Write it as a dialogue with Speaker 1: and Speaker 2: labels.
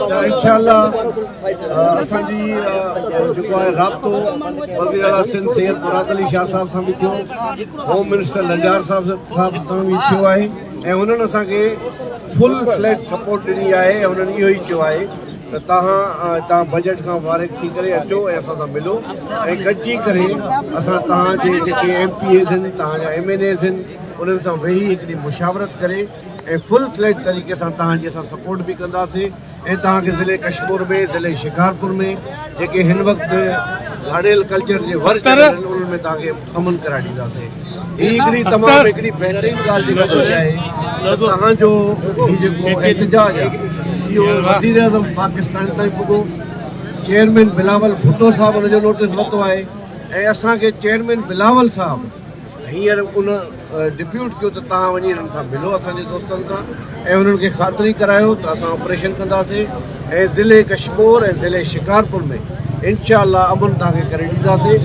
Speaker 1: ته انشاء الله اسان جي جيڪو آهي رابطو وزير اعليٰ سنڌ سيد مراد علي شاهه صاحب سان به ٿيو، هوم منسٽر لنجار صاحب صاحب سان به ٿيو آهي ۽ انهن اسان کي فل فليج سپورٽ ڏني آهي ۽ انهن اهو ئي چيو آهي ته توهان هتان بجيٽ کان فارغ ٿي ڪري اچو ۽ اسان سان ملو ۽ گڏجي ڪري اسان توهان جي جيڪي ايم پي ايز آهن توهان جا ايم اين ايز آهن انهن سان ويهي هڪڙي مشاورت ڪري ۽ فل فليج طريقي سان توهان جي اسان سپورٽ به ڪنداسين ۽ توهان کي ضلعي ڪشمور ۾ ضلعي شڪارپور ۾ جيڪي هن وقت ڌاڙيل ڪلچر جي ور چڙهيل آهن انهن ۾ توهان کي امن ڪرائي ڏينداسين. هي هڪڙي تمام هڪڙي بهترين ڳالهه جيڪا ٿي آهي ته توهان جو هي جيڪو احتجاج آهي اهو وزيراعظم پاڪستان تائين پڳو، چيئرمين بلاول ڀٽو صاحب ان جو نوٽيس ورتو آهي ۽ اسان کي چيئرمين بلاول صاحب هينئر ان ڊپيوٽ ڪيو ته توهان وڃي انهن سان ملو اسان جي دوستن سان ۽ انهن کي خاطري ڪرايو ته اسان آپريشن ڪنداسين ۽ ضلعي ڪشمور ۽ ضلعي شڪارپور ۾ انشاء الله امن توهان کي ڪري ڏينداسين.